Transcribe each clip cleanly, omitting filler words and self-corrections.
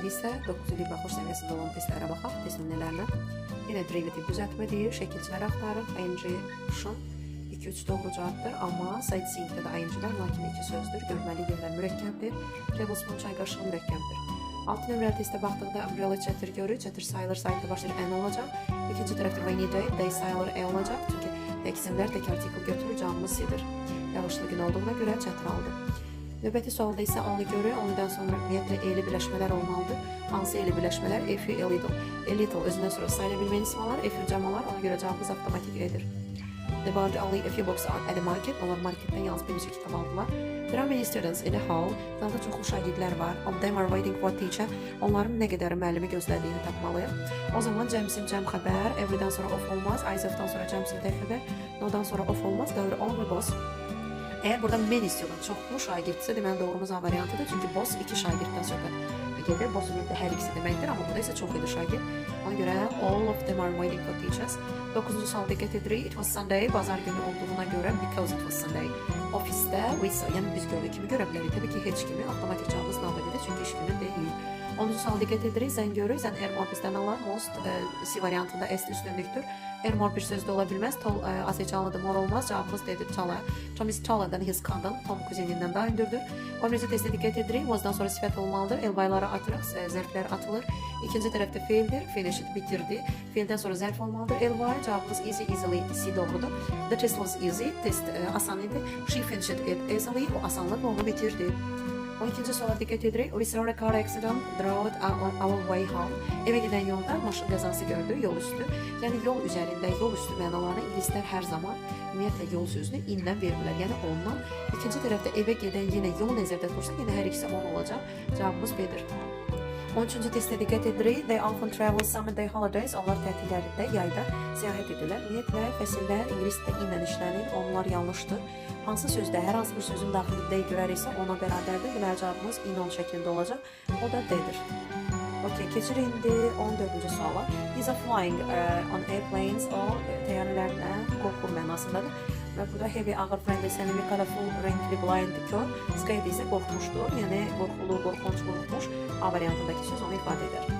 İndi isə 9 illik buraxılış səviyyəsində olan testlərə baxaq, test nümunələrinə. Yenə derivativ düzəltmə deyir, şəkilçiləri axtarırıq. ING şun 2-3 doğru cavabdır, amma sightseeing-də də ING var, lakin iki sözdür. Görməli yerlər mürəkkəbdir. Tablespoon çay qaşığı mürəkkəbdir. 6 nömrəli testə baxdıqda umbrella çətir görürük. Çətir sayılır, sayılır başlayır N olacaq. İkinci tərəfdə rainy day, day sayılır E olacaq. Çünki tək isimlər tək artikel götürür, cavabımız C-dir. Yağışlı gün olduğuna görə çətir aldı. Növbəti sualda isə only görürük. Only'dən sonra ümumiyyətlə eli birləşmələr olmalıdır. Hansı eli birləşmələr? A few, a little. A little özündən sonra sayıla bilməyən isim alar, a few cəm alar. Ona görə cavabımız avtomatik E-dir. They bought only a few books at the market. Onlar marketdən yalnız bir neçə kitab aldılar. There are many students in the hall. Zalda çoxlu şagirdlər var. Of them are waiting for teacher. Onların nə qədəri müəllimi gözlədiyini tapmalıyıq. O zaman cəm isim, cəm xəbər, every'dən sonra of olmaz, eyes of'dan sonra cəm isim tək xəbər, no'dan sonra of olmaz, qalır all və both. Əgər burada many student çoxlu şagirdsə, deməli doğrumuz A variantıdır. Çünki both iki şagirddən söhbət gedir. Both ümumiyyətlə hər ikisi deməkdir, amma burada isə çox idi şagird. Ona görə all of them are waiting for teachers. 9-cu sual diqqət edirik. It was Sunday, bazar günü olduğuna görə because it was Sunday. Ofisdə we saw, yəni biz gördük kimi görə bilərik. Təbii ki, heç kimi avtomatik cavabımız nobody-dir, çünki iş günü deyil. 10-cu sual diqqət edirik. Than görürük. Than er more bizdən alar. Most C variantında S üstünlükdür. Er more bir sözdə ola bilməz. Tall azərbaycanlıdır, more olmaz. Cavabımız D-dir. Taller. Tom is taller than his cousin. Tom kuzenindən daha hündürdür. 11-ci testə diqqət edirik. Was-dan sonra sifət olmalıdır. Ly-ları atırıq, zərflər atılır. İkinci tərəfdə feildir. Finished, bitirdi. Feildən sonra zərf olmalıdır. Ly cavabımız easy, easily, C doğrudur. The test was easy. Test asan idi. She finished it easily. O asanlıqla onu bitirdi. 12-ci suala diqqət edirik. We saw a car accident the road on our way home. Evə gedən yolda maşın qəzası gördü, yol üstü. Yəni yol üzərində, yol üstü mənalarını ingilislər hər zaman ümumiyyətlə yol sözünü in-dən vermirlər. Yəni ondan. İkinci tərəfdə evə gedən yenə yol nəzərdə tutulsa, yenə hər ikisi on olacaq. Cavabımız B-dir. 13-cü testə diqqət edirik. They often travel summer day holidays. Onlar tətillərində yayda səyahət edirlər. Ümumiyyətlə fəsillər ingilis dilində in-lə işlənir. Onlar yanlışdır. Hansı sözdə hər hansı bir sözün daxilində they görəriksə ona bərabərdir. Deməli cavabımız in on şəklində olacaq. O da D-dir. Okey, keçirik indi 14-cü suala. He's a flying on airplanes. O təyyarələrlə qorxur mənasındadır. Və burada heavy, ağır, friendly, səmimi, colorful, renkli, blind, kör. Scared isə qorxmuşdur. Yəni qorxulu, qorxunc, qorxmuş. A variantındakı söz onu ifadə edər.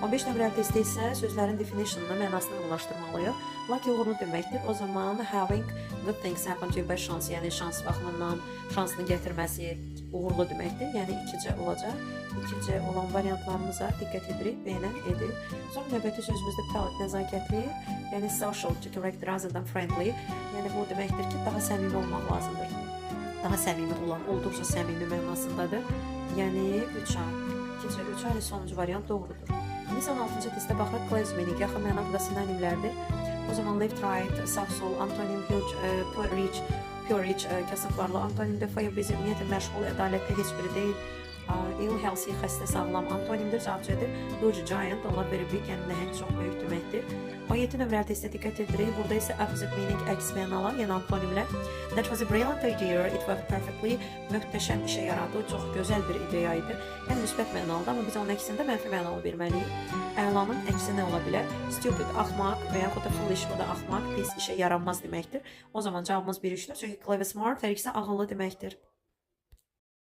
15 nömrəli testdə isə sözlərin definition'ını, mənasını uyğunlaşdırmalıyıq. Lucky uğurlu deməkdir. O zaman having good things happen to you by chance, yəni şans baxımından şansını gətirməsi uğurlu deməkdir. Yəni 2C olacaq. 2C olan variantlarımıza diqqət edirik. B ilə edir. Sonra növbəti sözümüzdə polite, nəzakətli, yəni social to correct rather than friendly. Yəni bu deməkdir ki, daha səmimi olmaq lazımdır. Daha səmimi olan, olduqca səmimi mənasındadır. Yəni 3A. 2C, 3A ilə sonuncu variant doğrudur. İndi isə 16-cı testə baxırıq. Close meaning, yaxın məna burada sinonimlərdir. O zaman left, right, sağ, sol, antonim, huge, poor, rich, poor, rich, kasıb varlı, antonimdir. Fair, busy, ümumiyyətlə məşğul, ədalətli heç biri deyil. Ill, healthy, xəstə, sağlam, antonimdir, cavab C-dir. Huge, giant, onlar very big, yəni nəhəng, çox böyük deməkdir. 17 nömrəli testə diqqət edirik. Burada isə opposite meaning, əks mənalar, yəni antonimlər. That was a brilliant idea. It worked perfectly. Möhtəşəm işə yaradı. Çox gözəl bir ideya idi. Yəni müsbət mənalıdır, amma biz onun əksində mənfi mənalı verməliyik. Əlanın əksi nə ola bilər? Stupid, axmaq və yaxud da foolish, o da axmaq, pis, işə yaranmaz deməkdir. O zaman cavabımız 1-3-dür. Çünki clever, smart hər ikisi ağıllı deməkdir.